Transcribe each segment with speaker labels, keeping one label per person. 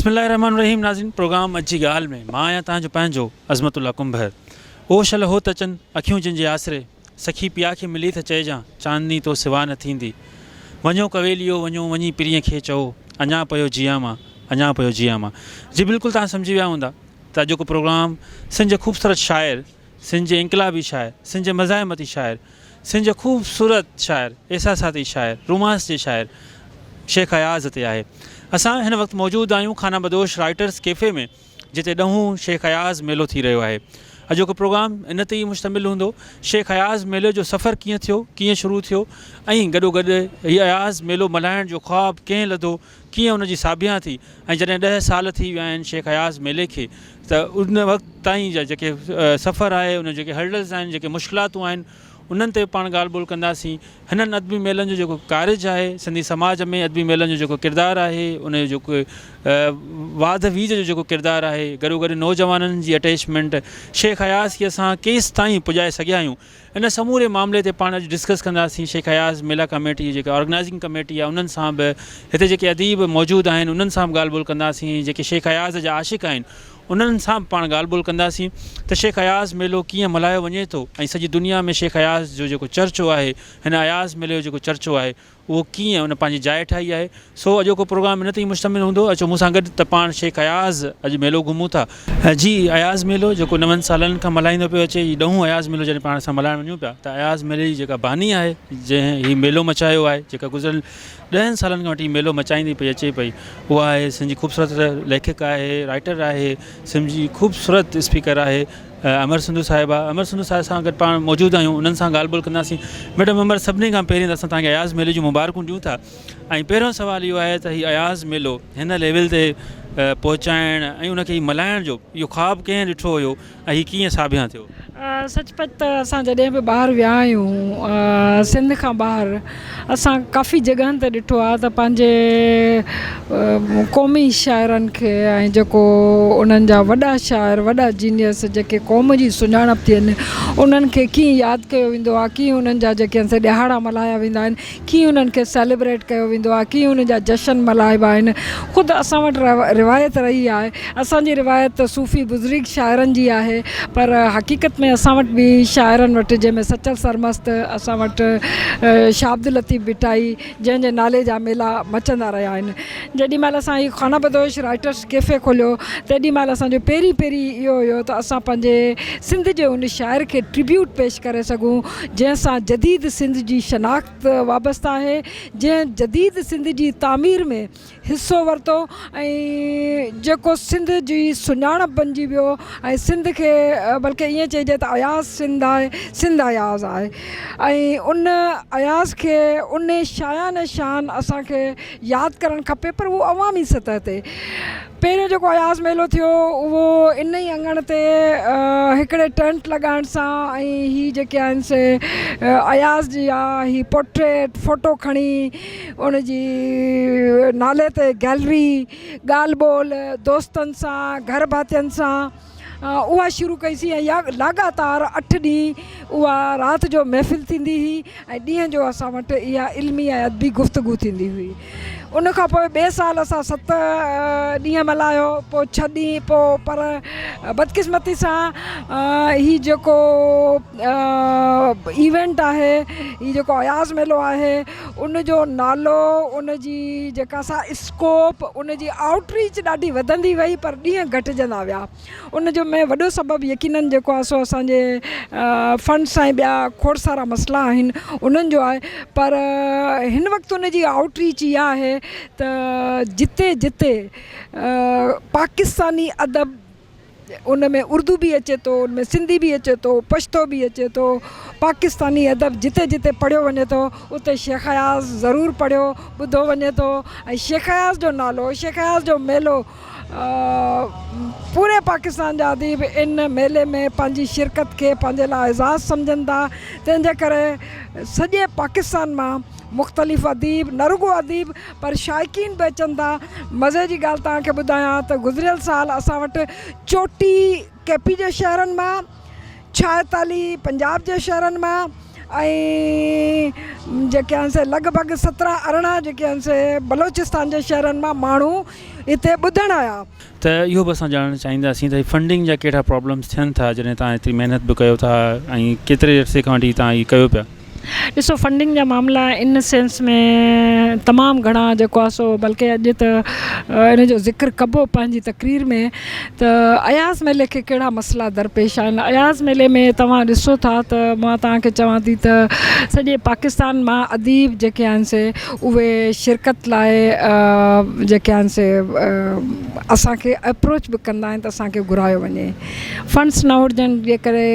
Speaker 1: بسم الله الرحمن الرحيم ناظرين پروگرام اڄ جي ڳالهه ۾ مان آهيان توهان جو پنهنجو عظمت الله ڪنڀر او شل هوت اچن اکيون جن جي آسري سکي پيا کي ملي ته چئجان چاندني تو سوا نه ٿيندي وڃو ڪويليو وڃو وڃي پرينء کي چئو اڃا پيو جيان مان اڃا پيو جيان مان جي بلڪل توهان سمجهي ويا هوندا ته اڄوڪو پروگرام سنڌ جي خوبصورت شاعر سنڌ جي انقلابي شاعر سنڌ جي مزاحمتي شاعر سنڌ جي خوبصورت شاعر، احساساتي شاعر، رومانس جي شاعر شيخ اياز تي آهي. اسان هن وقت موجود آهيون خانه بدوش رائٽرس ڪيفي ۾ جتي ڏهون شيخ اياز ميلو ٿي رهيو آهي. اڄوڪو پروگرام ان تي ئي مشتمل هوندو. شيخ اياز ميلي جو سفر ڪيئن ٿيو، ڪيئن شروع ٿيو ۽ گڏوگڏ هي اياز ميلو ملهائڻ جو خواب ڪنهن لڌو، ڪيئن ان جي ساڀيان ٿي ۽ جڏهن ڏهه سال ٿي ويا آهن شيخ اياز ميلي کي ته ان وقت تائين جا جيڪي سفر آهي ان جيڪي هرڊلز آهن جيڪي مشڪلاتون آهن انهن تي به پاڻ ڳالهه ٻولهه ڪنداسين هنن ادبي ميلن جو جيڪو ڪارج آهي سنڌي سماج ۾ ادبي ميلن جو جيڪو ڪردار آهي ان جو جيڪو واڌ ويجهه جو جيڪو ڪردار آهي گڏو گڏ نوجوانن جي اٽيچمينٽ شيخ اياز کي اسان ڪيستائين پڄائي سگهيا آهيون ان سموري معاملي تي پاڻ اڄ ڊسڪس ڪنداسين شيخ اياز ميلا ڪميٽي جي جيڪا آرگنائزنگ ڪميٽي آهي انهن سان به هتي جيڪي اديب موجود آهن انهن سان به ڳالهه ٻولهه ڪنداسين جيڪي شيخ اياز جا عاشق آهن انهن سان به پاڻ ڳالهه ٻولهه ڪنداسين ته شيخ اياز ميلو ڪيئن ملهايو وڃي ٿو ۽ سڄي دنيا ۾ شيخ اياز جو جيڪو چرچو آهي هن اياز ميلي جو جيڪو چرچو آهي اهو ڪيئن ان پنهنجي جاء ٺاهي آهي. سو اڄوڪو پروگرام ان تي ئي مشتمل هوندو. اچو مون سان گڏ ته پاڻ شيخ اياز اڄ ميلو گهمون ٿا. جي اياز ميلو جيڪو نون سالن کان ملهائيندو پيو اچي هي ڏهون اياز ميلو جڏهن پاڻ اسان ملهائڻ وڃون پيا ته اياز ميلي جي جيڪا باني آهي جنهن هي ميلو مچايو آهي جيڪا گذريل ڏهن سالن کان وٺي ميلو مچائيندي پئي اچي پئي اها آهي سنڌ جي خوبصورت ليکڪ آهي رائٽر آهي سنڌ جي خوبصورت اسپيڪر آهي امر سنڌو صاحبه امر سنڌو صاحب سان گڏ پاڻ موجود آهيون انهن سان ڳالهه ٻولهه ڪنداسين ميڊم امر سڀني کان پهرين ته اسان توهان کي اياز ميلي جون مبارڪون ڏيون ٿا ۽ پهريون سوال اهو آهي ته هي اياز ميلو هن ليول تي پهچائڻ ۽ ان کي ملهائڻ جو اهو خواب ڪنهن ڏٺو هيو ۽ هي ڪيئن ساڀيان ٿيو؟
Speaker 2: سچ پچ ته اسان جڏهن به ٻاهر ويا آهيون سنڌ کان ٻاهر اسان ڪافي جڳهن تي ڏٺو آهي ته پنهنجي قومي شاعرن کي ۽ جيڪو انهن جا وڏا شاعر وڏا جينيس جيڪي قوم جي سڃاڻپ ٿين انهن کي ڪيئن ياد ڪيو ويندو آهي ڪيئن انهن جا جيڪي آهن سي ڏهاڙا ملهايا ويندا آهن ڪيئن انهن کي سيليبريٽ ڪيو ويندو آهي ڪيئن انهن جا جشن ملهائبا آهن خود اسان وٽ روايت رهي آهي اسان جي روايت ته صوفي بزرگ شاعرن جي آهي پر حقيقت ۾ اسان وٽ به شاعرن وٽ جنهن ۾ سچل سرمست اسان وٽ شاهه عبداللطيف ڀٽائي جنهن جي نالي جا ميلا مچندا رهيا آهن جيڏي مهل اسان هي خانه بدوش رائٽرس ڪيفي کوليو تيڏي مهل اسان جو پهرين پهرين اهو هيو ته اسان پنهنجي سنڌ جي ان شاعر کي ٽربيوٽ پيش ڪري سگهون جنهن سان جديد سنڌ جي شناخت وابسته آهي جنهن جديد سنڌ جي تعمير ۾ حصو ورتو ۽ جيڪو سنڌ جي سڃاڻپ بنجي ويو ۽ سنڌ کي بلڪه ائين چئجي ته اياز سنڌ آهي سنڌ اياز آهي ۽ ان اياز کي ان شايان شان اسان کي ياد ڪرڻ کپي پر اهو عوامي سطح تي پهريون جيڪو اياز ميلو ٿيو اهو ان ئي اڱڻ تي هڪڙي ٽينٽ لڳائڻ سان ۽ هي جيڪي آهن سي اياز جا هي پورٽريٽ فوٽو کڻي ان جي نالي تي گيلري ڳالهه ٻولهه دوستن سان گهر ڀاتين سان اها شروع ڪئي سين ۽ لاڳاتار اٺ ڏينهن اها رات جو محفل ٿيندي هئي ۽ ڏينهن جو اسان وٽ اها علمي ۽ ادبي گفتگو ٿيندي هئي. ان کان پوء ٻئي سال اسان ست ڏينهن ملهايو پوء ڇهه ڏينهن پوء پر بدقسمتي سان هي جيڪو ايونٽ آهي هي جيڪو اياز ميلو آهي ان جو نالو ان جي جيڪا سا اسڪوپ ان جي آئوٽ ريچ ڏاڍي وڌندي وئي پر ڏينهن گهٽجندا ويا. ان جو ۾ وڏو سبب يقينن جيڪو آهي سو اسان جي فنڊس ۽ ٻيا کوڙ سارا مسئلا آهن انهن جو آهي پر هن وقت ان جي آئوٽ ريچ اها آهي ته جتي جتي پاڪستاني ادب ان ۾ اردو به اچي ٿو ان ۾ سنڌي به اچي ٿو پشتو به اچي ٿو پاڪستاني ادب جتي جتي پڙهيو وڃي ٿو اتي شيخ اياز ضرور پڙهيو ٻڌو وڃي ٿو ۽ شيخ اياز جو نالو شيخ اياز جو ميلو پوري پاڪستان جا اديب ان ميلي ۾ پنهنجي شرڪت کي پنهنجي لاء اعزاز سمجهن ٿا تنهن جي ڪري سڄي پاڪستان مان مختلف اديب نه رڳو اديب پر شائقين به اچن ٿا مزي جي ڳالهه توهان کي ٻڌايان ته گذريل سال اسان وٽ چوٽي ڪي پي جي شهرن مان ڇائيتاليهه پنجاب جي شهرن مان ۽ جيڪي آهن سي لڳ ڀڳ 17 18 جيڪي آهن سي بلوچستان جي شهرن مان ماڻهو هتي ٻڌڻ آيا.
Speaker 1: ته اهو به اسان ڄاڻڻ چاهينداسين ته هي فنڊنگ جا ڪهڙا پرابلمس ٿين ٿا جڏهن توهان ايتري محنت به ڪيو ٿا ۽ ڪيتري عرصي کان وٺي توهان هي ڪيو پيا.
Speaker 2: ڏسو فنڊنگ جا معاملا ان سينس ۾ تمام گهڻا جيڪو آهي سو بلڪه اڄ ته ان جو ذڪر ڪبو پنهنجي تقرير ۾ ته اياز ميلي کي ڪهڙا مسئلا درپيش آهن اياز ميلي ۾ توهان ڏسو ٿا ته مان توهان کي چوان ٿي ته سڄي پاڪستان مان اديب جيڪي آهن سي اهي شرڪت لاء جيڪي آهن سي اسان کي اپروچ به ڪندا آهن ته اسان کي گهرايو وڃي فنڊس نه هجڻ جي ڪري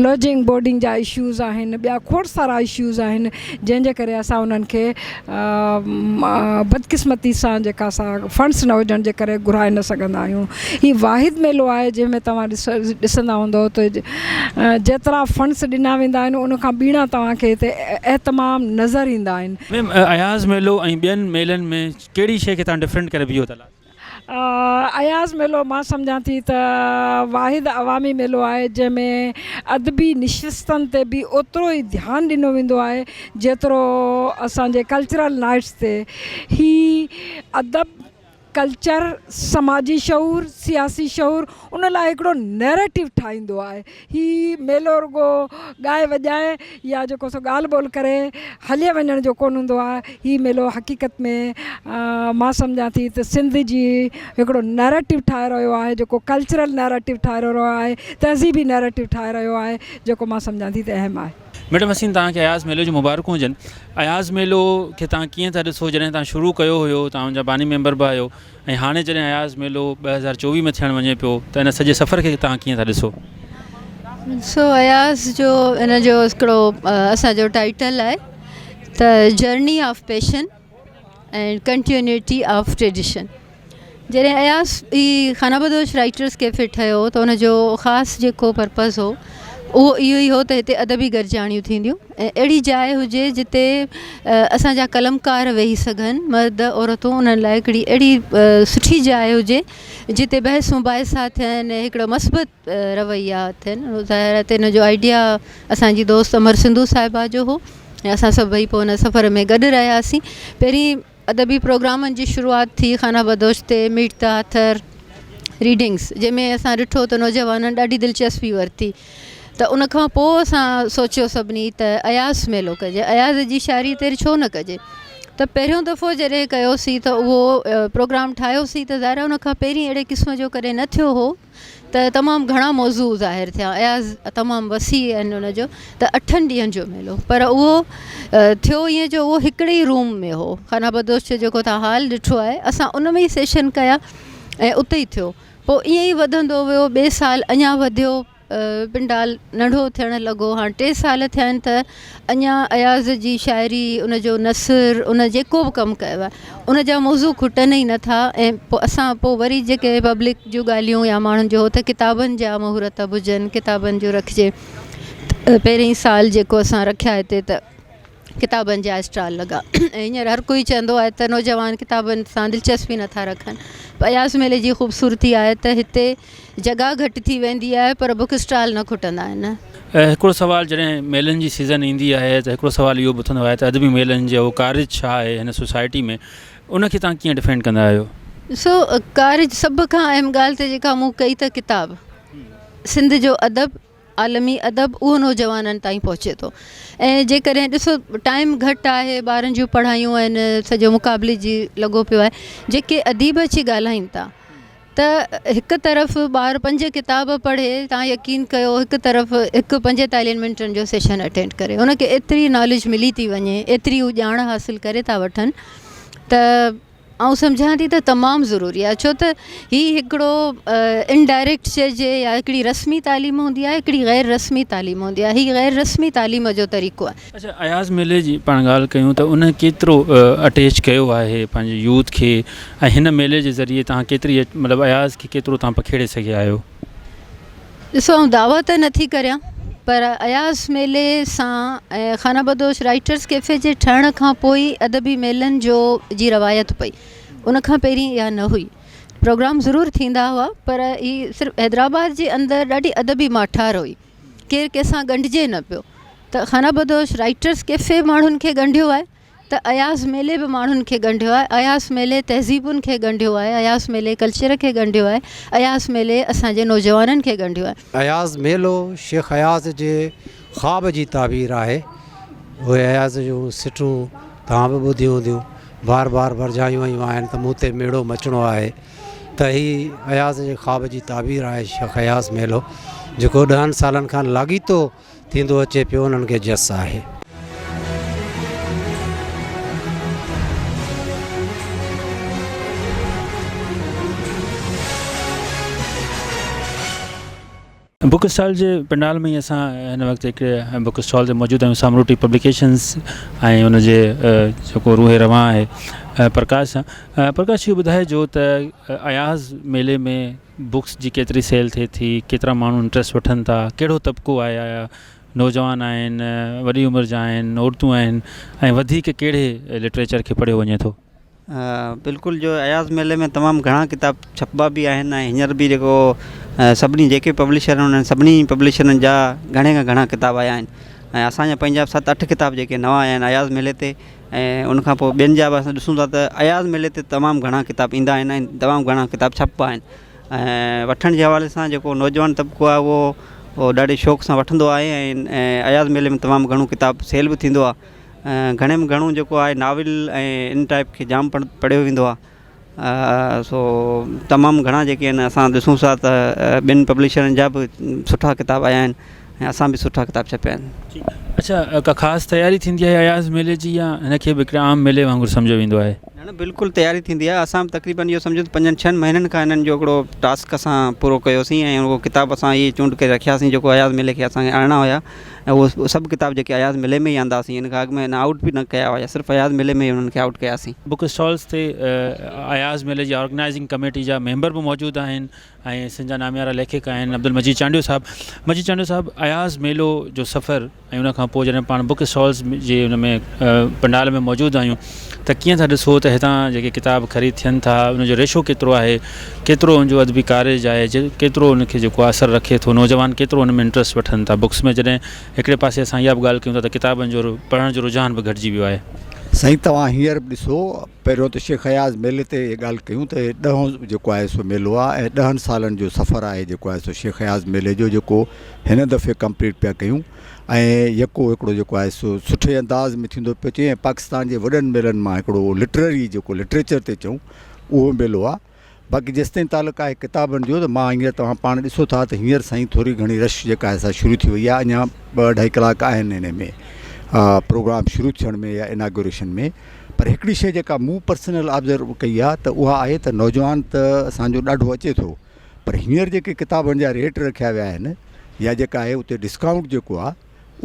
Speaker 2: لاجنگ بورڊنگ جا اشوز آهن ٻيا کوڙ سارا اشوز آهن جنهن جي ڪري اسان انهن کي بدقسمتي سان جيڪا سا فنڊس نه هجڻ جي ڪري گهرائي نه سگهندا آهيون هي واحد ميلو آهي جنهن ۾ توهان ڏسندا هوندو ته جيترا فنڊس ڏنا ويندا آهن ان کان ٻيڻا توهان کي هتي اهتمام نظر ايندا آهن.
Speaker 1: ميم اياز ميلو ۽ ٻين ميلن ۾ ڪهڙي شيء کي توهان ڊفرنٽ ڪري بيهو ٿا؟
Speaker 2: اياز ميلو مان سمجهان ٿي ته واحد عوامي ميلو آهي جنهن ۾ ادبي نشستن تي به اوترو ئي ڌيان ڏنو ويندو آهي جيترو اسان جي ڪلچرل نائٽس تي. هي ادب ڪلچر، سماجي شعور، سياسي شعور ان لاء هڪڙو نيريٽو ٺاهيندو آهي. هي ميلو رڳو ڳائي وڄائي يا جيڪو سو ڳالهه ٻولهه ڪري هلي وڃڻ جو ڪونه هوندو آهي. هي ميلو حقيقت ۾ مان سمجهان ٿي ته سنڌ جي هڪڙو نيريٽو ٺاهي رهيو آهي جيڪو ڪلچرل نيريٽو ٺاهي رهيو آهي، تهذيبي نيريٽو ٺاهي رهيو آهي جيڪو مان سمجهان ٿي ته اهم آهي.
Speaker 1: ميڊم حسين توهان کي اياز ميلو جون مبارڪون هجن. اياز ميلو کي توهان ڪيئن ٿا ڏسو جڏهن توهان شروع ڪيو هيو توهان ان جا باني ميمبر به آهيو ۽ هاڻي جڏهن اياز ميلو 2024 ۾ ٿيڻ وڃي پيو ته ان سڄي سفر کي توهان ڪيئن ٿا ڏسو؟
Speaker 3: سو اياز جو ان جو هڪڙو اسان جو ٽائيٽل آهي ته journey of passion ۽ continuity of tradition جڏهن اياز هي خانه بدوش رائيٽرس ڪيفي ٺهيو ته ان جو خاص جيڪو پرپز هو اهو اهو ئي هو ته هتي ادبي گڏجاڻيون ٿينديون ۽ اهڙي جاء هجي جتي اسان جا قلمڪار ويهي سگهن مرد عورتون انهن لاء هڪڙي اهڙي سٺي جاء هجي جتي بحث مباحثا ٿين هڪڙو مثبت رويا ٿين ظاهر آهي ته ان جو آئيڊيا اسان جي دوست امر سنڌو صاحبه جو هو ۽ اسان سڀئي پوء ان سفر ۾ گڏ رهياسين پهرين ادبي پروگرامن جي شروعات ٿي خانه بدوش تي ميٽ the author readings جنهن ۾ اسان ڏٺو ته نوجوانن ڏاڍي دلچسپي ورتي ته ان کان پوء اسان سوچيو سڀني ته اياز ميلو ڪجي اياز جي شاعري تي ڇو نه ڪجي ته پهريون دفعو جڏهن ڪيوسين ته اهو پروگرام ٺاهيوسين ته ظاهر آهي ان کان پهرين اهڙي قسم جو ڪڏهن نه ٿيو هو ته تمام گهڻا موضوع ظاهر ٿيا اياز تمام وسيع آهن ان جو ته اٺن ڏينهن جو ميلو پر اهو ٿيو ائين جو اهو هڪڙي ئي روم ۾ هو خانه بدوش جو جيڪو تان هال ڏٺو آهي اسان ان ۾ ئي سيشن ڪيا ۽ اتي ئي ٿيو پوء ائين ئي وڌندو ويو ٻئي سال اڃا وڌيو پنڊال ننڍو ٿيڻ لڳو هاڻ ٽي سال ٿيا آهن ته اڃا اياز جي شاعري ان جو نثر ان جيڪو به ڪم ڪيو آهي ان جا موضوع کٽن ئي نٿا ۽ پوء اسان پوء وري جيڪي پبلڪ جون ڳالهيون يا ماڻهن جو هو ته ڪتابن جا مهورت به هجن ڪتابن جو رکجي پهرين سال جيڪو اسان رکيا هتي ته ڪتابن جا اسٽال لڳا ۽ هينئر هر ڪوئي چوندو آهي ته نوجوان ڪتابن سان دلچسپي نٿا رکن اياز ميلي جي خوبصورتي آهي ته هتي جڳهه گهٽ ٿي ويندي آهي پر بڪ اسٽال نه کٽندا آهن.
Speaker 1: هڪڙو سوال جڏهن ميلن جي سيزن ايندي آهي ته هڪڙو سوال اهو به اٿندو آهي ته ادبي ميلن جو ڪارج ڇا آهي هن سوسائٽي ۾ ان کي توهان ڪيئن ڊفائن ڪندا آهيو؟
Speaker 3: ڏسو ڪارج سڀ کان اهم ڳالهه ته جيڪا مون ڪئي ته ڪتاب سنڌ جو ادب عالمي ادب اهو نوجوانن تائين پهچي ٿو ۽ جيڪڏهن ڏسو ٽائيم گهٽ آهي ٻارن جون پڙهايون آهن سڄو مقابلي جي لڳو پيو آهي جيڪي اديب اچي ڳالهائين ٿا ته هڪ طرف ٻار پنج ڪتاب پڙهي تان يقين ڪيو هڪ طرف هڪ پنجيتاليهن منٽن جو سيشن اٽينڊ ڪري هن کي ايتري ناليج ملي ٿي وڃي ايتري هو ڄاڻ حاصل ڪري ٿا وٺن ته آئون سمجهان ٿي ته تمام ضروري آهي ڇو ته هي هڪڙو انڊائريڪٽ چئجي يا هڪڙي رسمي تعليم هوندي آهي هڪڙي غير رسمي تعليم هوندي آهي هي غير رسمي تعليم جو طريقو آهي.
Speaker 1: اڇا اياز ميلي جي پاڻ ڳالهه ڪيون ته ان ڪيترو اٽيچ ڪيو آهي پنهنجي يوٿ کي ۽ هن ميلي جي ذريعي توهان ڪيتري مطلب اياز کي ڪيترو توهان پکيڙي سگهيا آهيو؟
Speaker 3: ڏسو آئون دعويٰ ته نٿي ڪريان پر اياز ميلي سان ۽ خانه بدوش رائيٽرس ڪيفي جي ٺهڻ کان پوء ئي ادبي ميلن جو جي روايت پئي ان کان پهرين اها نه هئي پروگرام ضرور ٿيندا هئا پر هي صرف حيدرآباد جي اندر ڏاڍي ادبي ماٺار هئي ڪير ڪنهن سان ڳنڍجي نه پيو. ته خانه بدوش رائٽرس ڪيفي ماڻهن کي ڳنڍيو آهي ته اياز ميلي به ماڻهن کي ڳنڍيو آهي، اياز ميلي تهذيبن کي ڳنڍيو آهي، اياز ميلي ڪلچر کي ڳنڍيو آهي، اياز ميلي اسان جي نوجوانن کي ڳنڍيو آهي.
Speaker 4: اياز ميلو شيخ اياز جي خواب جي تعبير آهي. اهي اياز جون سٽون توهان به ٻڌيون هونديون، بار بار ورجايون ويون آهن ته مون تي ميڙو مچڻو آهي ته هي اياز جي خواب جي تعبير آهي شيخ اياز ميلو جيڪو ڏهن سالن کان لاڳيتو ٿيندو اچي پيو انهن کي جس آهي.
Speaker 1: بڪ اسٽال جي پنڊال ۾ ئي اسان هن وقت هڪ بڪ اسٽال تي موجود آهيون سامروٽي پبليڪيشنز ۽ ان جي جيڪو روح روان آهي پرڪاش سان پرڪاش اهو ٻڌائجو ته اياز ميلي ۾ بڪس جي ڪيتري سيل ٿئي ٿي ڪيترا ماڻهو انٽريسٽ وٺن ٿا ڪهڙو طبقو آهي آيا نوجوان آهن وڏي عمر جا آهن عورتون آهن ۽ وڌيڪ ڪهڙي لٽريچر کي پڙهيو وڃي ٿو.
Speaker 5: بلڪل جو اياز ميلي ۾ تمام گهڻا ڪتاب ڇپبا به آهن ۽ هينئر به جيڪو سڀني جيڪي پبلشر آهن انهن سڀني پبلشرن جا گهڻي کان گهڻا ڪتاب آيا آهن ۽ اسان جا پنهنجا ست اٺ ڪتاب جيڪي نوان آيا آهن اياز ميلي تي ۽ ان کان پوء ٻين جا به اسان ڏسون ٿا ته اياز ميلي تي تمام گهڻا ڪتاب ايندا آهن ۽ تمام گهڻا ڪتاب ڇپبا آهن ۽ وٺڻ جي حوالي سان جيڪو نوجوان طبقو آهي اهو اهو ڏاڍي شوق سان وٺندو آهي ۽ اياز ميلي ۾ تمام گهڻو ڪتاب سيل به ٿيندو آهي ۽ گهڻي ۾ گهڻو جيڪو آهي ناول ۽ ان ٽائپ کي جام پڙهيو ويندو آهي سو تمام گهڻا جيڪي آهن اسان ڏسون ٿا ته ٻين پبلشرن جا به سٺا ڪتاب آيا آهن ۽ اسان به سٺا ڪتاب ڇپيا آهن.
Speaker 1: اڇا ڪا خاص تياري ٿيندي آهي اياز ميلي جي يا هن کي به هڪڙي عام ميلي وانگر سمجهيو ويندو آهي؟
Speaker 5: نه نه بلڪل تياري ٿيندي آهي اسان به تقريبن اهو سمجهو ته پنجن ڇهن مهينن کان هنن جو هڪڙو ٽاسڪ اسان پورو ڪيوسين ۽ اهو ڪتاب اسان اهي چونڊ ڪري رکياسين جيڪو اياز ميلي کي اسان کي آڻڻا هيا ۽ اهو سڀ ڪتاب جيڪي اياز ميلي ۾ ئي آنداسين ان کان اڳ ۾ نه آئوٽ به نه ڪيا هيا صرف اياز ميلي ۾ ئي انهن کي آئوٽ ڪياسين.
Speaker 1: بڪ اسٽالز تي اياز ميلي جي آرگنائيزنگ ڪميٽي جا ميمبر به موجود آهن ۽ سنڌ جا ناميارا ليکڪ آهن عبدالمجيد چانڊيو صاحب مجيد چانڊيو صاحب اياز ميلو جو سفر ۽ ان کان پوء جڏهن پاڻ بڪ اسٽالز جي ان ۾ پنڊال ۾ موجود آهيون ته ڪيئن ٿا ڏسو ته هتان جيڪي ڪتاب خريد ٿين ٿا ان جو ريشو ڪيترو آهي ڪيترو ان جو ادبي ڪارج آهي ڪيترو ان کي جيڪو اثر رکي ٿو نوجوان ڪيترو ان ۾ انٽرسٽ وٺن ٿا بڪس ۾ جڏهن هڪڙي پاسي اسان اها به ڳالهه ڪيون ٿا ته ڪتابن جو پڙهڻ جو رجحان به گهٽجي ويو آهي.
Speaker 6: سائين توهان هينئر به ڏسو پهريون ته شيخ اياز ميلي تي اها ڳالهه ڪيون ته ڏهون جيڪو آهي سو ميلو آهي ۽ ڏهن سالن جو سفر آهي جيڪو آهي سو شيخ اياز ميلي جو جيڪو هن دفعي ڪمپليٽ پيا ڪيون ۽ يڪو هڪڙو جيڪو آهي سو سٺي انداز ۾ ٿيندو پيو اچي ۽ پاڪستان جي وڏن ميلن مان هڪڙو لٽرري جيڪو لٽريچر تي چئون اهو ميلو آهي باقي جيستائين تعلق آهي ڪتابن جو ته مان هينئر توهان پاڻ ڏسو ٿا ته هينئر سائين ٿوري گهڻي رش جيڪا آهي سا شروع ٿي وئي آهي اڃا ٻه اڍائي ڪلاڪ آهن ان ۾ پروگرام شروع ٿيڻ ۾ يا اناگوريشن ۾ پر هڪڙي شيء جيڪا مون پرسنل آبزرو ڪئي آهي ته اها آهي ته نوجوان ته اسانجو ڏاڍو اچي ٿو پر هينئر جيڪي ڪتابن جا ريٽ رکيا ويا آهن يا جيڪا آهي اتي ڊسڪائونٽ جيڪو آهي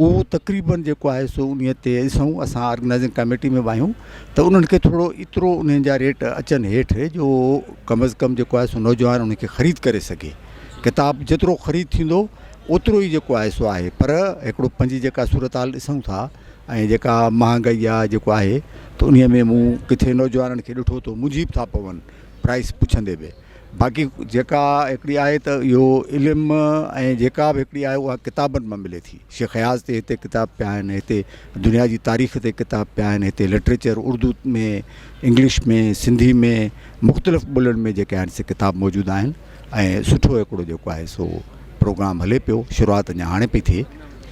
Speaker 6: اهو تقريبن جيڪو آهي سو انهي تي ڏسون اسان آرگنائزنگ ڪميٽي ۾ به آهيون ته انهن کي ٿورو ايترو انهن جا ريٽ اچن هيٺ جو ڪم از ڪم جيڪو آهي سو نوجوان ان کي خريد ڪري سگهي ڪتاب جيترو خريد ٿيندو اوترو ئي جيڪو آهي سو آهي پر هڪڙو پنهنجي جيڪا صورتحال ڏسون ٿا ۽ جيڪا مهانگائي آهي جيڪو آهي ته انهي ۾ مون ڪٿي نوجوانن کي ڏٺو ته منجهي به ٿا پون پرائس پڇندي به باقي جيڪا هڪڙي آهي ته اهو علم ۽ جيڪا به هڪڙي آهي اها ڪتابن مان ملي ٿي. شيخ اياز تي هتي ڪتاب پيا آهن، هتي دنيا جي تاريخ تي ڪتاب پيا آهن، هتي لٽريچر اردو ۾ انگلش ۾ سنڌي ۾ مختلف ٻولين ۾ جيڪي آهن سي ڪتاب موجود آهن ۽ سٺو هڪڙو جيڪو آهي سو پروگرام هلي پيو شروعات اڃا هاڻي پئي ٿئي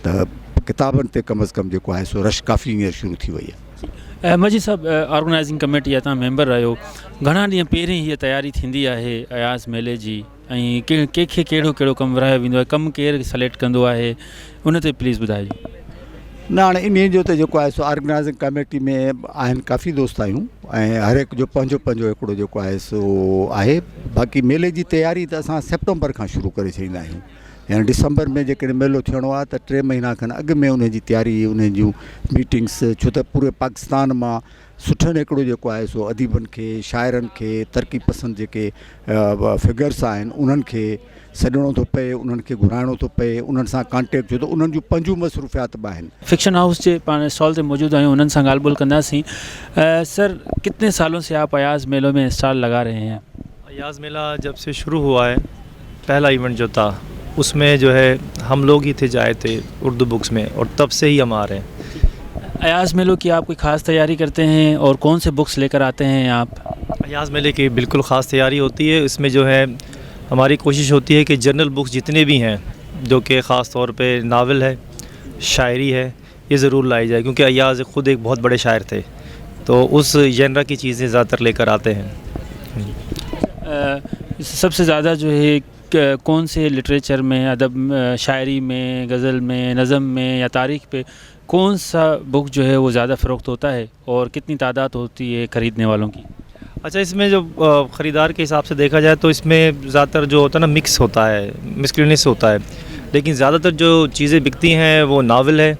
Speaker 6: ته ڪتابن تي ڪم از ڪم جيڪو آهي سو رش ڪافي هينئر شروع ٿي وئي آهي.
Speaker 1: مجيد صاحب آرگنائيزنگ ڪميٽي جا توهان ميمبر آهيو گهڻا ڏينهن پهرين هيء تياري ٿيندي آهي اياز ميلي جي ۽ ڪنهن کي ڪهڙو ڪهڙو ڪم ورهايو ويندو آهي ڪم ڪير سليڪٽ ڪندو آهي ان تي پليز ٻڌائجو.
Speaker 6: نه هاڻي انهي جو ته جيڪو آهي سو آرگنائيزنگ ڪميٽي ۾ آهن ڪافي دوست آهيون ۽ هر هڪ جو پنهنجو پنهنجو هڪڙو جيڪو آهي سو آهي باقي ميلي جي تياري ته اسان سيپٽمبر کان شروع ڪري ڇڏيندا آهيون يعني ڊسمبر ۾ جيڪڏهن ميلو ٿيڻو آهي ته ٽي مهينا کن اڳ ۾ انهي جي تياري انهي جون ميٽنگس ڇو ته پوري پاڪستان مان سٺن هڪڙو جيڪو آهي سو اديبن کي شاعرن کي ترقي پسند جيڪي فگرس آهن انهن کي سڏڻو ٿو پئي انهن کي گهرائڻو ٿو پئي انهن سان ڪانٽيڪٽ ڇو ته انهن جون پنهنجون مصروفيات به آهن.
Speaker 1: فڪشن هائوس جي پاڻ اسٽال تي موجود آهيون انهن سان ڳالهه ٻولهه ڪنداسين سر ڪتني سالون سي آپ اياز ميلو ۾ اسٽال لگا رهي هين.
Speaker 7: اياز ميلا جب سي شروع هوا هي پهلا ايونٽ جو ٿا उसमें जो है हम लोग ही थे जो आए थे उर्दू बुक्स में और तब से ही हम आ रहे हैं।
Speaker 1: अयाज़ मेलों की आप कोई ख़ास तैयारी करते हैं और कौन से बुक्स लेकर आते हैं आप?
Speaker 7: अयाज़ मेले की बिल्कुल ख़ास तैयारी होती है। इसमें जो है हमारी कोशिश होती है कि जनरल बुक्स जितने भी हैं जो कि ख़ास तौर पे नावल है, शायरी है, ये ज़रूर लाई जाए क्योंकि अयाज़ ख़ुद एक बहुत बड़े शायर थे, तो उस जनरा की चीज़ें ज़्यादातर लेकर आते हैं।
Speaker 1: सबसे ज़्यादा जो है कौन से लिटरेचर में, अदब, शायरी में, गज़ल में, नज़म में या तारीख़ पे कौन सा बुक जो है वो ज़्यादा फ़रोख्त होता है और कितनी तादाद होती है ख़रीदने वालों की?
Speaker 7: अच्छा, इसमें जो ख़रीदार के हिसाब से देखा जाए तो इसमें ज़्यादातर जो होता है ना मिक्स होता है, मिसलिनियस होता है, लेकिन ज़्यादातर जो चीज़ें बिकती हैं वो नावल है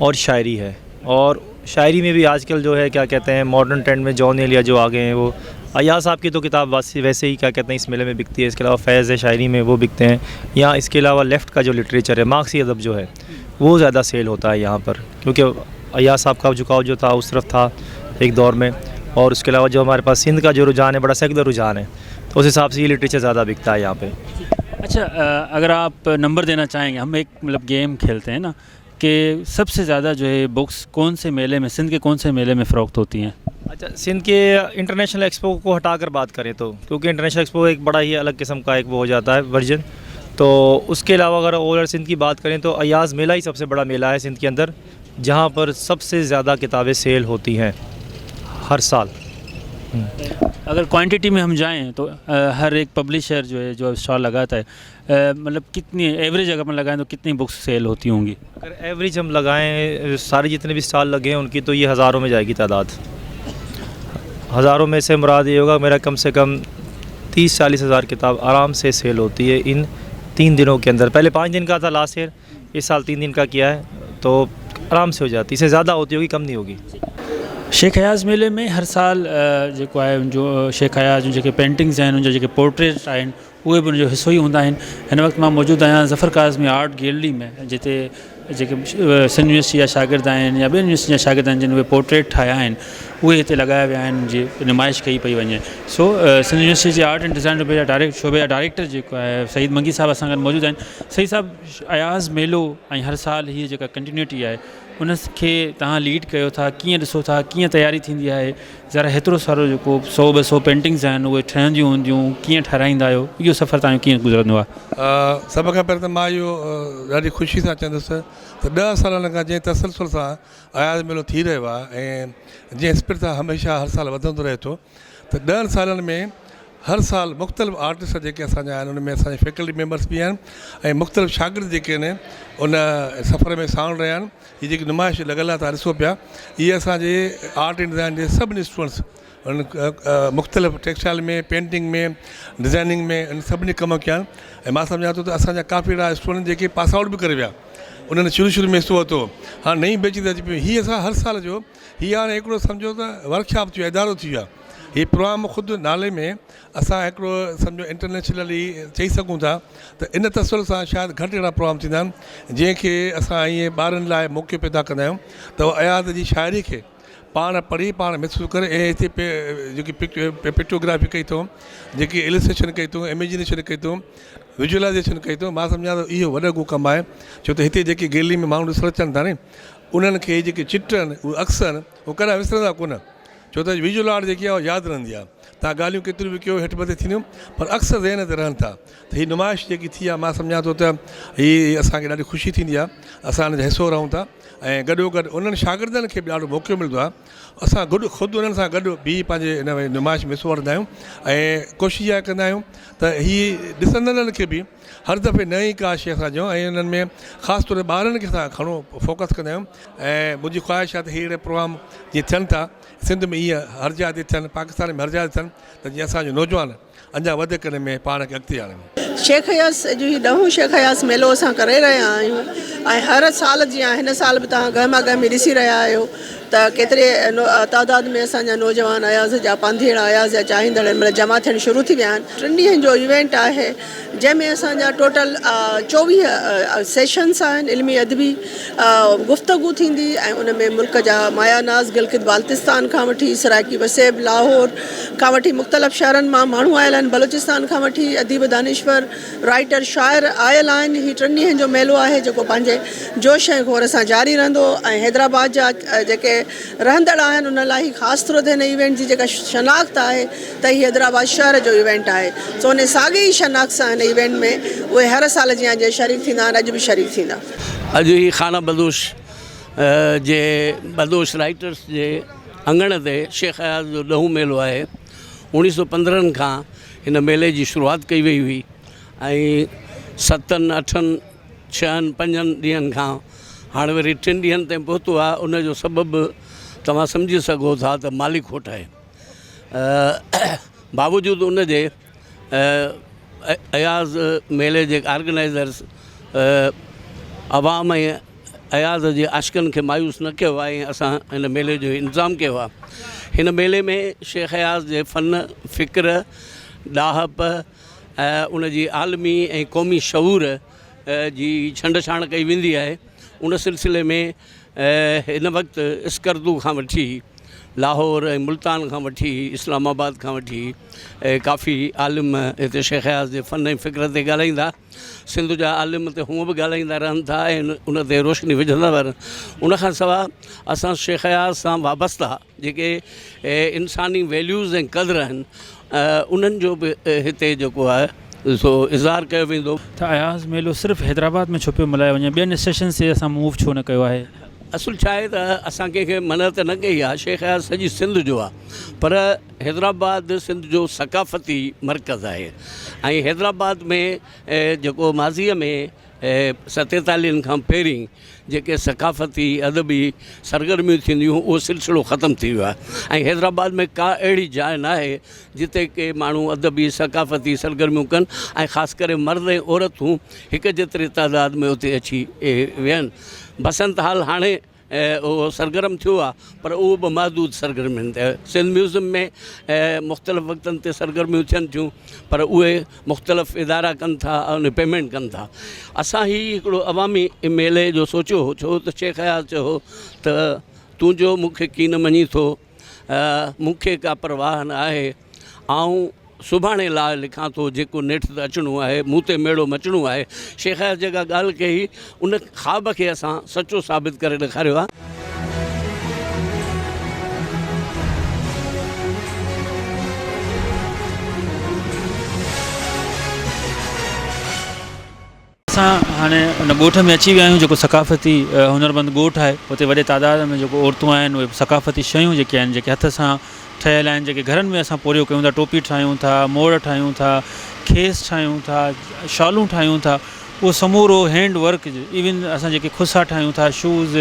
Speaker 7: और शायरी है। और शायरी में भी आजकल जो है क्या कहते हैं मॉडर्न ट्रेंड में जॉन एलिया जो आ गए हैं, वो अयाज़ साहब की तो किताब वैसे ही क्या कहते हैं इस मेले में बिकती है। इसके अलावा फैज़ है शायरी में, वो बिकते हैं। या इसके अलावा लेफ़्ट का जो लिटरेचर है, मार्क्सी अदब जो है, वो ज़्यादा सेल होता है यहाँ पर, क्योंकि अयाज़ साहब का झुकाव जो था उस तरफ था एक दौर में। और उसके अलावा जो हमारे पास सिंध का जो रुझान है, बड़ा सेकुलर रुझान है, तो उस हिसाब से ये लिटरेचर ज़्यादा बिकता है यहाँ पे।
Speaker 1: अच्छा, अगर आप नंबर देना चाहेंगे, हम एक मतलब गेम खेलते हैं ना कि सबसे ज़्यादा जो है बुक्स कौन से मेले में, सिंध के कौन से मेले में फ़रोख्त होती हैं?
Speaker 7: अच्छा, सिंध के इंटरनेशनल एक्सपो को हटाकर बात करें तो, क्योंकि इंटरनेशनल एक्सपो एक बड़ा ही अलग किस्म का एक वो हो जाता है वर्जन, तो उसके अलावा अगर ओवरऑल सिंध की बात करें तो अयाज़ मेला ही सबसे बड़ा मेला है सिंध के अंदर, जहाँ पर सबसे ज़्यादा किताबें सेल होती हैं हर साल।
Speaker 1: अगर क्वांटिटी में हम जाएं तो हर एक पब्लिशर जो है जो स्टॉल लगाता है, मतलब कितनी एवरेज अगर हम लगाएं तो कितनी बुक्स सेल होती होंगी?
Speaker 7: अगर एवरेज हम लगाएं सारे जितने भी स्टॉल लगे हैं उनकी, तो ये हज़ारों में जाएगी तादाद। हज़ारों में से मुराद ये होगा मेरा कम से कम 30-40 हज़ार किताब आराम से सेल होती है इन 3 दिनों के अंदर। पहले 5 दिन का था लास्ट ईयर, इस साल 3 दिन का किया है, तो आराम से हो जाती है। इससे ज़्यादा होती होगी, कम नहीं होगी।
Speaker 1: शेख अयाज़ मेले में हर साल जेको आहे उनजो शेख अयाज़ जूं जेके पेंटिंग्स आहिनि, उनजा जेके पोर्ट्रेट्स आहिनि, उहे बि उनजो हिसो ई हूंदा आहिनि। हिन वक़्तु मां मौजूदु आहियां ज़फ़र काज़मी आर्ट गैलरी में, जिते जेके सिंध यूनिवर्सिटी जा शागिर्द आहिनि या ॿियनि यूनिवर्सिटी जा शागिर्द आहिनि जिन उहे पोर्ट्रेट ठाहिया आहिनि, उहे हिते लॻाया विया आहिनि, उनजी नुमाइश कई पई वञे। सो सिंध यूनिवर्सिटी जे आर्ट एंड डिज़ाइन शोबे जा डायरेक्ट शोबे जा डायरेक्टर जेको आहे सईद मंगी साहब असां गॾु मौजूदु आहिनि। सईद साहब, अयाज़ मेलो ऐं हर साल हीअ जेका कंटिन्यूटी आहे उनखे तव्हां लीड कयो था, कीअं ॾिसो था, कीअं तयारी थींदी आहे? ज़रा हेतिरो सारो जेको 100-200 पेंटिंग्स आहिनि उहे ठहंदियूं हूंदियूं, कीअं ठाराईंदा आहियो? इहो सफ़र तव्हांजो कीअं गुज़रंदो आहे?
Speaker 8: सभ खां पहिरियों त मां इहो ॾाढी ख़ुशी सां चवंदुसि त 10 सालनि खां जंहिं तसलसल सां अयाज़ मेलो थी रहियो आहे ऐं जंहिं स्पिरिट सां हमेशह हर साल वधंदो रहे थो, त 10 सालनि में हर साल मुख़्तलिफ़ आर्टिस्ट जेके असांजा आहिनि उन में असांजा फैकल्टी मेम्बर्स बि आहिनि ऐं मुख़्तलिफ़ शागिर्द जेके आहिनि उन सफ़र में साण रहिया आहिनि। हीअ जेकी नुमाइश लॻल आहे तव्हां ॾिसो पिया, इहे असांजे आर्ट एंड डिज़ाइन जे सभिनी स्टूडेंट्स उन्हनि मुख़्तलिफ़ टेक्सटाइल में, पेंटिंग में, डिज़ाइनिंग में इन सभिनी कम कया आहिनि। ऐं मां सम्झां थो त असांजा काफ़ी अहिड़ा स्टूडेंट जेके पास आउट बि करे विया, उन्हनि शुरू शुरू में हिसो वरितो, हाणे नई बैच ते अची पियो। हीअ असां हर साल जो हीअ हाणे हिकिड़ो सम्झो त वर्कशॉप थी वियो आहे, इदारो थी वियो आहे। ही प्रोग्राम ख़ुदि नाले में असां हिकिड़ो सम्झो इंटरनेशनली चई सघूं था त इन तसर सां शायदि घटि अहिड़ा प्रोग्राम थींदा आहिनि जंहिंखे असां ईअं ॿारनि लाइ मौक़ो पैदा कंदा आहियूं त उहो अयाज़ जी शाइरी खे पाण पढ़ी पाण महसूसु करे ऐं हिते जेकी पिक्टोग्राफी कई अथऊं, जेकी इलस्ट्रेशन कई अथऊं, इमेजिनेशन कई अथऊं, विजुअलाइज़ेशन कई अथऊं, मां सम्झां थो इहो वॾो को कमु आहे। छो त हिते जेकी गैलरी में माण्हू ॾिसण अचनि था नी, उन्हनि खे जेके चिट आहिनि, उहे अक्स आहिनि, उहे कॾहिं विसरंदा कोन, छो त विजुअल आर्ट जेकी आहे उहा यादि रहंदी आहे। तव्हां ॻाल्हियूं केतिरियूं बि कयो हेठि मथे थींदियूं, पर अक्स ज़हन ते रहनि था। त हीअ नुमाइश जेकी थी आहे, मां सम्झां थो त हीअ असांखे ॾाढी ख़ुशी थींदी आहे, असां हिन जो हिसो रहूं था ऐं गॾोगॾु उन्हनि शागिर्दनि खे बि ॾाढो मौक़ो मिलंदो आहे। असां गॾु ख़ुदि उन्हनि सां गॾु बि पंहिंजे हिन नुमाइश में हिसो वठंदा आहियूं ऐं कोशिशि इहा कंदा आहियूं त हीअ ॾिसंदड़नि खे बि हर दफ़े नई का शइ असां ॾियूं ऐं उन्हनि में ख़ासि तौर ते ॿारनि खे असां घणो फोकस कंदा आहियूं। ऐं मुंहिंजी ख़्वाहिश आहे त हीअ अहिड़े प्रोग्राम जीअं थियनि था सिंध में, ईअं हर जाइ ते थियनि, पाकिस्तान में हर जाइ ते थियनि, त जीअं असांजो नौजवान अञा वधीक हिन में पाण खे अॻिते आणनि।
Speaker 9: शेख अयाज़ जो ही ॾहों शेख अयाज़ मेलो असां करे रहिया आहियूं ऐं हर साल जीअं हिन साल बि तव्हां गहमा गहमी ॾिसी रहिया आहियो त केतिरे तादाद में असांजा नौजवान अयाज़ जा पांधीअड़ा, अयाज़ जा चाहींदड़ हिन महिल जमा थियणु शुरू थी विया आहिनि। 3 ॾींहनि जो इवेंट आहे जंहिंमें असांजा टोटल 24 सेशन्स आहिनि, इल्मी अदबी गुफ़्तगू थींदी ऐं उन में मुल्क जा माया नाज़ गिलगित बाल्तिस्तान खां वठी सराइकी वसेब लाहौर खां वठी मुख़्तलिफ़ शहरनि मां माण्हू आयल आहिनि, बलूचिस्तान खां वठी अदीब दानिश्वर ڪمپوزر، رائيٽر، شاعر آيل آهن. هي ٽن ڏينهن جو ميلو آهي جيڪو پنهنجي جوش ۽ گهور سان جاري رهندو ۽ حيدرآباد جا جيڪي رهندڙ آهن انهن لاء هي خاص طور تي هن ايونٽ جي جيڪا شناخت آهي ته هي حيدرآباد شهر جو ايونٽ آهي سو انهي ساڳي ئي شناخت سان هن ايونٽ ۾ اهي هر سال جيان جيئن شريڪ ٿيندا آهن اڄ به شريڪ ٿيندا.
Speaker 10: اڄ هي خانه بدوش جي بدوش رائيٽرس جي اڱڻ تي شيخ اياز جو ڏهون ميلو آهي. اوڻيهه سو پندرهن کان هن ميلي جي شروعات ڪئي وئي هئي ۽ ستن اٺن ڇهن پنجن ڏينهن کان هاڻي وري ٽن ڏينهن تائين پهتو آهي ان جو سبب توهان سمجهي سگهو ٿا ته مالي کوٽ آهي باوجود ان جي اياز ميلي جي آرگنائزرس عوام ۽ اياز جي عاشقن کي مايوس نه ڪيو آهي ۽ اسان هن ميلي جو انتظام ڪيو آهي هن ميلي ۾ شيخ اياز جي فن فڪر ڏاهپ ۽ ان جي عالمي ۽ قومي شعور جي ڇنڊ ڇاڻ ڪئي ويندي آهي ان سلسلي ۾ هن وقت اسڪردو کان وٺي لاهور ۽ ملتان کان وٺي اسلام آباد کان وٺي ڪافي عالم هتي شيخ اياز جي فن ۽ فڪر تي ڳالهائيندا سنڌ جا عالم ته هونء به ڳالهائيندا رهن ٿا ۽ ان تي روشني وجهندا ٿا رهن. ان کان سواء اسان شيخ اياز سان وابسته جيڪي انساني ويليوز ۽ قدر آهن انهن جو به هتي جيڪو آهي سو اظهار ڪيو ويندو.
Speaker 1: ته اياز ميلو صرف حيدرآباد ۾ ڇو پيو ملهايو وڃي ٻين اسٽيشنز تي اسان موو ڇو نه ڪيو آهي؟
Speaker 10: اصل ڇا آهي ته اسان ڪنهن کي منع ته نه ڪئي آهي شيخ اياز سڄي سنڌ جو آهي پر حيدرآباد سنڌ جو ثقافتي مرڪز آهي ۽ حيدرآباد ۾ جيڪو ماضيء ۾ ستيتاليهن کان پهرين جيڪي ثقافتي ادبي سرگرميون ٿينديون هيون اهو سلسلو ختم ٿي ويو آهي ۽ حيدرآباد ۾ ڪا اهڙي جاء ناهي جتي ڪي ماڻهو ادبي ثقافتي سرگرميون ڪن ۽ خاص ڪري مرد ۽ عورتون هڪ جيتري تعداد ۾ اتي اچي ويهن بسنت هال هاڻي اهو سرگرم ٿيو آهي پر اهو به محدود سرگرمين تي سنڌ ميوزم ۾ مختلف وقتن تي سرگرميون ٿين ٿيون پر اهي مختلف ادارا ڪن ٿا ان پيمينٽ ڪن ٿا اسان هي هڪڙو عوامي ميلي جو سوچيو هو ڇو ته شيخ اياز چيو هو ته تون جو مون کي ڪين مڃين ٿو مون کي ڪا پرواهه نه آهي آئون سڀاڻي لاء لکان ٿو جيڪو نيٺ ته اچڻو آهي، مون تي ميڙو مچڻو آهي. شيخ اياز جيڪا ڳالهه ڪئي ان خواب کي اسان سچو ثابت ڪري ڏيکاريو آهي.
Speaker 1: اسان هاڻي ان ڳوٺ ۾ اچي ويا آهيون جيڪو ثقافتي هنرمند ڳوٺ آهي اتي وڏي تعداد ۾ جيڪو عورتون آهن اهي ثقافتي شيون جيڪي آهن جيڪي هٿ سان ٺهيل آهن جيڪي گهرن ۾ اسان پورهيو ڪيون ٿا ٽوپي ٺاهيون ٿا موڙ ٺاهيون ٿا کيس ٺاهيون ٿا شالون ٺاهيون ٿا اهو سمورو هينڊ ورڪ ايون اسان جيڪي کسا ٺاهيون ٿا شوز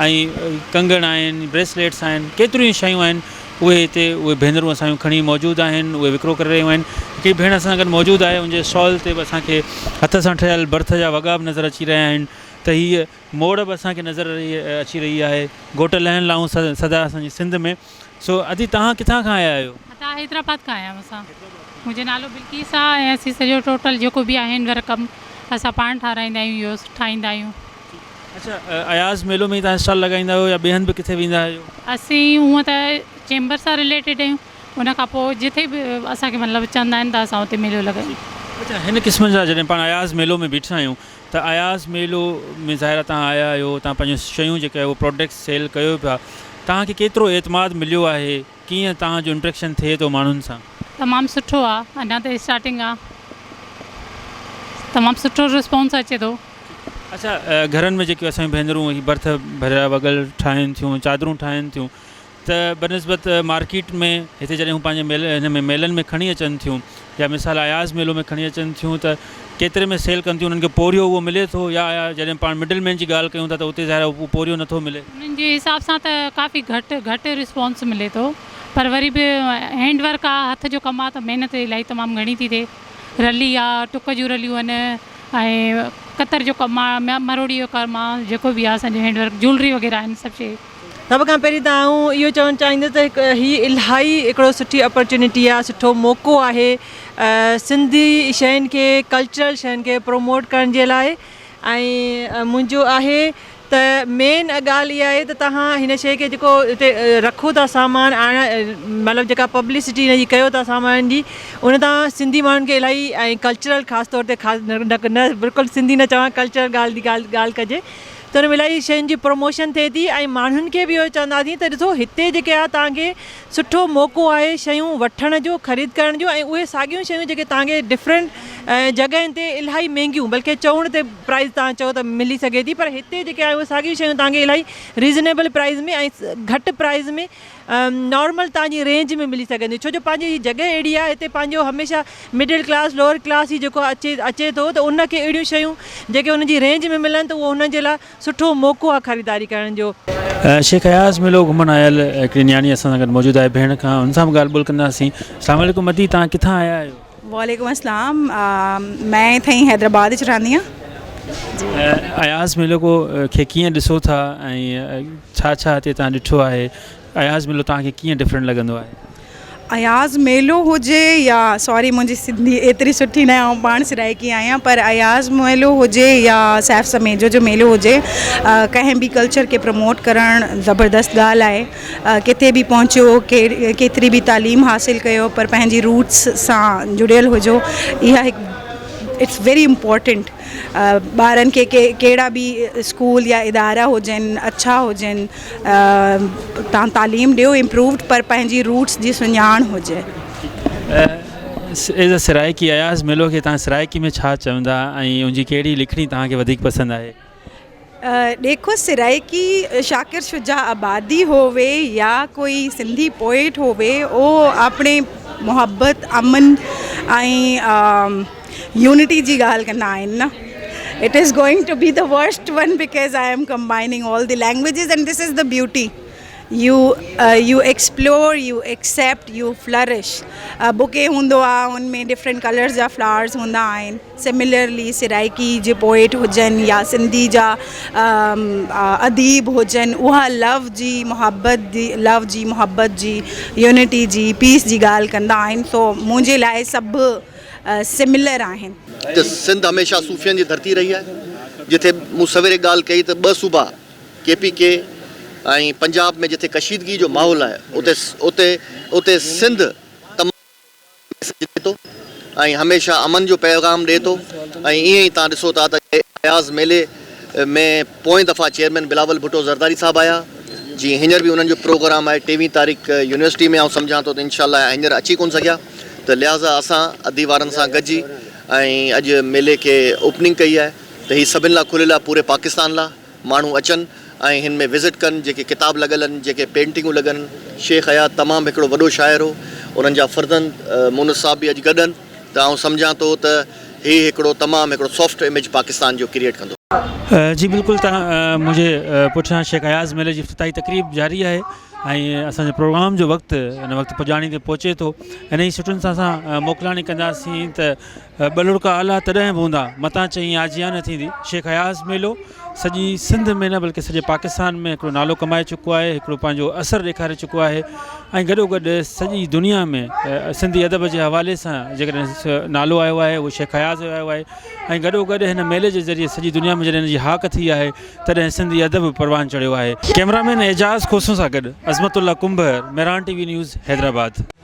Speaker 1: ۽ ڪنگڻ آهن بريسليٽس آهن ڪيتريون ئي شيون آهن اهي هتي اهي ڀينرون اسان جون کڻي موجود آهن اهي وڪرو ڪري رهيون آهن هڪڙي ڀيڻ اسان سان گڏ موجود آهي ان جي اسٽال تي به اسان کي هٿ سان ٺهيل برٿ جا وڳا به نظر اچي رهيا آهن ته هيء موڙ به اسان کي نظر اچي رهي آهي گهوٽ لهن لاهون سدا اسان جي سنڌ ۾ سو ادي توهان ڪٿان کان آيا آهيو؟
Speaker 11: اسان حيدرآباد کان آيا آهيون اسان منهنجو نالو بلقيس آهي ۽ اسين سڄو ٽوٽل جيڪو به آهي هينڊ ورڪ ڪم اسان پاڻ ٺاراهيندا آهيون اهو ٺاهيندا آهيون.
Speaker 1: اڇا اياز ميلو ۾ ئي توهان اسٽال لڳائيندا آهيو يا ٻئي هنڌ به ڪٿي ويندا آهيو؟
Speaker 11: اسين هونء ته چيمبر سان رليٽيڊ آهيون ان کان پوء جٿي به اسان کي مطلب چوندا آهن ته اسان اتي ميلو لڳايون.
Speaker 1: اڇا هن قسم جا جڏهن پاڻ اياز ميلو ۾ بيٺا آهيون ته اياز ميلو ۾ ظاهر آهي توهان آيا آهيو توهان پنهنجون شيون جيڪي آهي اهي پراڊڪٽس سيل ڪيو پيا توهان کي ڪيترو اعتماد مليو آهي ڪيئن توهان جو انٽريڪشن ٿئي ٿو ماڻهن سان؟
Speaker 11: تمام سٺو آ اڃا ته اسٽارٽنگ آ تمام سٺو رسپانس اچي ٿو.
Speaker 1: اڇا گهرن ۾ جيڪي اسان جون ڀينرون هي برٿ ڀريا وڳل ٺاهين ٿيون چادرون ٺاهين ٿيون ته بنسبت مارڪيٽ ۾ هتي جڏهن هو پنهنجي ميلي هن ۾ ميلن ۾ کڻي اچن ٿيون يا مثال اياز ميلو ۾ کڻي اچن ٿيون ته ڪيتري ۾ سيل ڪن ٿيون انهن کي پورهيو اهو ملي ٿو يا جڏهن پاڻ مڊل مين جي ڳالهه ڪيون ٿا ته اتي ظاهر آهي اهو پورهيو نٿو ملي.
Speaker 11: انهن جي حساب سان ته ڪافي گهٽ گهٽ رسپانس ملي ٿو پر وري به هينڊ ورڪ آ هٿ جو ڪم آ ته محنت الاهي تمام گهڻي ٿي ٿئي رلي آ ٽڪ جون رليون آهن ۽ ڪتر جو ڪم آ مروڙي جو ڪم آ جيڪو به آ اسان جو هينڊ ورڪ جولري وغيره آهن سڀ شي.
Speaker 12: سڀ کان پهرين ته آئون اهو چوڻ چاهيندس ته هڪ هي الاهي هڪڙو سٺي اپرچونٽي آهي سٺو موقعو آهي سنڌي شين کي ڪلچرل شين کي پروموٽ ڪرڻ جي لاء ۽ منهنجو آهي ته مين ڳالهه اها آهي ته توهان هن شيء کي جيڪو هتي رکو ٿا سامان آڻ مطلب جيڪا پبلسٽي هن جي ڪيو ٿا سامان جي ان تان سنڌي ماڻهن کي الاهي ۽ ڪلچرل خاص طور تي خاص نه بلڪل سنڌي نه چوان ڪلچرل ڳالهه جي ڳالهه ڳالهه ڪجي ته ان ۾ الاهي شين جي پروموشن ٿئي ٿي ۽ ماڻهن کي به اهو چونداسين ته ڏسو هتي جيڪي آهي توهان کي سٺو موقعو آهي شيون وٺڻ جو خريد ڪرڻ جو ۽ اهي ساڳيون شيون جيڪي توهان کي ڊفرنٽ جڳهين تي الاهي مهنگيون بلڪه چئوڻ تي پرائز توهان چئو ته ملي سگهي ٿي پر هتي جيڪي آهي اهي ساڳيون شيون توهان کي الاهي ريزنيبل پرائز ۾ ۽ گهٽ پرائز ۾ نارمل توهان جي رينج ۾ ملي سگهنديون ڇو جو پنهنجي هي جڳهه اهڙي آهي هتي پنهنجو هميشه مڊل ڪلاس لوئر ڪلاس هي جيڪو اچي اچي ٿو ته ان کي اهڙيون شيون جيڪي ان جي رينج ۾ ملن ته اهو هن جي لاء سٺو موقعو آ خريداري ڪرڻ جو.
Speaker 1: شيخ اياز ميلو گهمڻ آيل هڪڙي نياڻي اسان سان گڏ موجود آهي ڀيڻ کان ان سان به ڳالهه ٻولهه ڪنداسين اسلام عليڪم ادي توهان ڪٿان آيا آهيو.
Speaker 13: وعليڪم السلام مين اتھائين حيدرآباد اچ رھندي آن.
Speaker 1: اياز ميلو ڪو کي ڪيئن ڏسو ٿا ۽ ڇا ڇا ھتي توھان ڏٺو آھي اياز ميلو توھان کي ڪيئن ڊفرنٽ لڳندو آھي.
Speaker 13: اياز ميلو هجي يا سوري منهنجي سنڌي ايتري سٺي ناهي آئون پاڻ سرائيڪي آهيان پر اياز ميلو هجي يا سيف سميجو جو ميلو هجي ڪنهن به ڪلچر کي پروموٽ ڪرڻ زبردست ڳالهه آهي ڪٿي به پهچو ڪيتري به تعليم حاصل ڪيو پر پنهنجي روٽس سان جڙيل هجو اها هڪ it's very important ٻارن کي ڪهڙا به اسڪول يا ادارا هجن اڇا هجن تان تعليم ڏيو امپرووڊ پر پنهنجي روٽس جي سڃاڻ هجي.
Speaker 1: ايز ا سرائيڪي اياز ميلو کي تان سرائيڪي ۾ ڇا چوندا ۽ ان جي ڪهڙي لکڻي توهان کي وڌيڪ پسند آهي؟
Speaker 13: ڏيکو سرائيڪي شاڪر شجاع آبادي هووي يا ڪوئي سنڌي پوئٽ هووي او اپڻي محبت امن ۽ يونٽي جي ڳالهه ڪندا آهن نه it is going to be the worst one because I am combining all the languages and this is the beauty you you explore you accept you flourish bouquet هوندو آهي ان ۾ ڊفرنٽ ڪلرز جا flowers هوندا آهن similarly Saraiki جي poet هجن يا سنڌي جا اديب هجن اها لو جي محبت جي لو جي محبت جي يونٽي جي پيس جي ڳالهه ڪندا آهن سو منهنجي لاء سڀ سملر آهن.
Speaker 14: ته سنڌ هميشه صوفين جي ڌرتي رهي آهي، جتي مون سويري ڳالهه ڪئي ته ٻه صوبا ڪي پي ڪي ۽ پنجاب ۾ جتي ڪشيدگي جو ماحول آهي اتي اتي اتي سنڌ تمام ميسيج ڏئي ٿو ۽ هميشه امن جو پيغام ڏئي ٿو ۽ ائين ئي توهان ڏسو ٿا ته اياز ميلي ۾ پوئين دفعا چيئرمين بلاول ڀٽو زرداري صاحب آيا جيئن هينئر به انهن جو پروگرام آهي ٽيويهه تاريخ يونيورسٽي ۾ آئون سمجهان ٿو ته انشاء الله هينئر اچي ڪونه سگهيا ته لهٰذا اسان ادي وارن سان گڏجي ۽ اڄ ميلي کي اوپننگ ڪئي آهي ته هي سڀن لاء کليل آهي پوري پاڪستان لاء ماڻهو اچن ۽ هن ۾ وزٽ ڪن جيڪي ڪتاب لڳل آهن جيڪي پينٽنگون لڳل آهن شيخ اياز تمام هڪڙو وڏو شاعر هو انهن جا فرزند مونس صاحب به اڄ گڏ آهن ته آئون سمجهان ٿو ته هي هڪڙو تمام هڪڙو سافٽ اميج پاڪستان جو ڪريئيٽ ڪندو.
Speaker 1: جي بلڪل ته منهنجي پٺيان شيخ اياز ميلي جي افتتاحي تقريب جاري آهي ۽ اسان جي پروگرام جو وقت هن وقت پڄاڻي تي پهچي ٿو انهي سٽن سان اسان موڪلاڻي ڪنداسين ته ٻلڙڪا اعليٰ تڏهن به هوندا، متان چئين آجيان نه ٿيندي. شيخ اياز ميلو سڄي سنڌ ۾ نه بلڪه سڄي پاڪستان ۾ هڪڙو نالو ڪمائي چڪو آهي، هڪڙو پنهنجو اثر ڏيکاري چڪو آهي ۽ گڏوگڏ سڄي دنيا ۾ سنڌي ادب جي حوالي سان جيڪڏهن نالو آيو آهي اهو شيخ اياز جو آيو آهي ۽ گڏوگڏ هن ميلي جي ذريعي سڄي دنيا ۾ جڏهن هن جي هاڪ ٿي آهي تڏهن سنڌي ادب پروان چڙهيو آهي. ڪئميرا مين اعجاز کوسو سان گڏ Azmat Ullah Kumbhar, Mehran T V news, Hyderabad.